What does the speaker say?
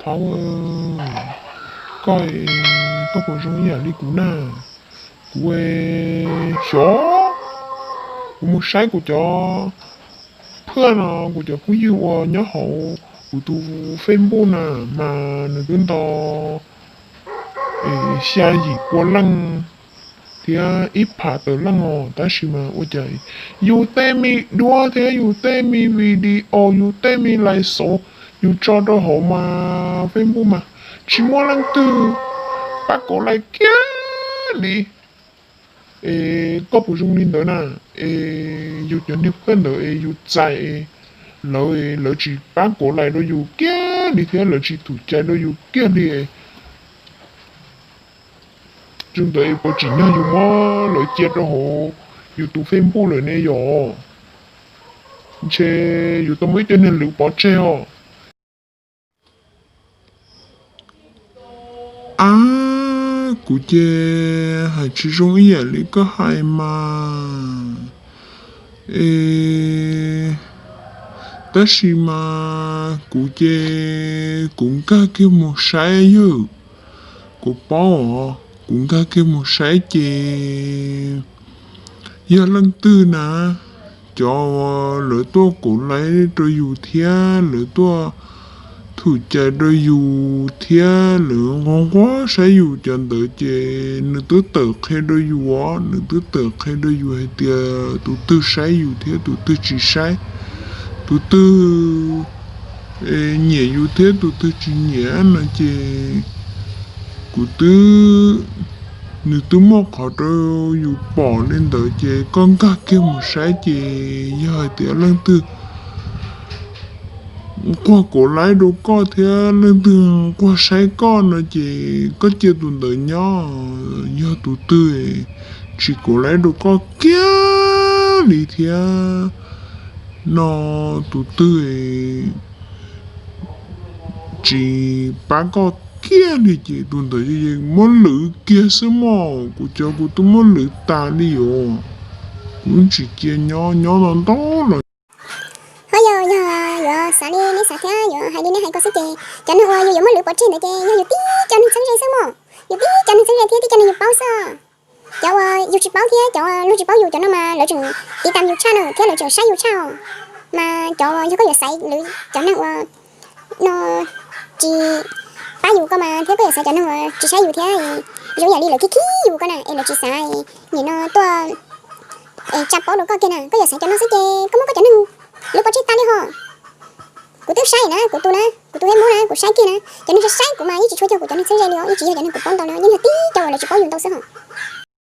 Phauv, koj, koj puas zoo ib yam li kuv na? Kuv, xyov, kuv mus saib kuv cov phaj no, kuv cov phooj ywg uas nyob hauv kuv tus Facebook na, mas nws twb nto xya yim pua leej thiab ib phav tawm leej os, tab sis mas ua cas yus tej me duab thiab yus tej me video, yus tej me lais xov yus tso rau hauv mas Facebook mas tsis muaj leej twg pab kauv lais kiag li. Es koj puas zoo li ntawd na? Es yus cov niag phaj ntawd es yus txais lawv, lawv tsis pab kauv lais rau yus kiag li thiab lawv tsis thum cai rau yus kiag li. Zoo ntawd es puas tsim nyog yus muab lawv cia rau hauv yus tus Facebook lawm ne yom? Ntshe yus tau muab ib co niag lwv pov tseg os. Ab, kuv ces hais tsis zoo ib yam li koj hais mas. Es tab sis mas kuv ces kuv nkag kiag mus saib yawg, kuv paub os, kuv nkag kiag mus saib ces yog leej twg na, cov lawv tuaj kauv lais rau yus thiab lawv tuaj thum cai rau yus thiab lawv nquag nquag saib yus cov ntawd ces nws twb tawm qhia rau yus os, nws twb tawm qhia rau yus hais tias tus twg saib yus thiab tus twg tsis saib, tus twg nyiam yus thiab tus twg tsis nyiam no ces kuv twb, nws twb muaj qhov rau yus pom li ntawd ces koj nkag kiag mus saib ces yog hais tias leej twg nquag kauv lais rau koj thiab leej twg nquag saib koj no ces koj cia tus ntawd nyob. Yog tus twg tsis kauv lais rau koj kiag li thiab no, tus twg tsis pab koj kiag li ces tus ntawd muab lwv kiag xwb mog. Kuv cov kuv twb muab lwv tas li os, kuv tsis cia nyob, nyob no ntau los. Ho yog, yog yuav xav li neb xav thiab yuav hais li neb hais ko xwb ces cov neeg uas yus yuav muab lwv pov tseg ntawd ces yog yus tib cov neeg txheeb ze xwb mog. Yus tib cov neeg txheeb ze thiab tib cov neeg yus paub xwb. Cov uas yus tsis paub thiab cov luag tsis paub yus cov no mas lawv tseem tiv tam yus tshaj na thiab lawv tseem saib yus tshaj. Mas cov uas yog koj yuav xaiv lwv cov neeg uas no tsis pab yus ko mas thiab koj yuav xaiv cov neeg uas tsis saib yus thiab zoo yam li lawv khib khib yus ko na es lawv tsis xav nim no tuaj tsa paub rau koj kiag na, koj yuav xaiv cov no xwb ces koj muab koj cov neeg lwv pov tseg tas li ho. Kuv twb saib na, kuv tus na, kuv tus Facebook na, kuv saib kiag na, cov neeg saib kuv mas yeej tsis tshua yog kuv cov neeg txheeb ze li os, yeej tsis yog cov neeg kuv paub ntau li os, yeej yog tib cov uas lawv tsis paub yus ntau xwb ho.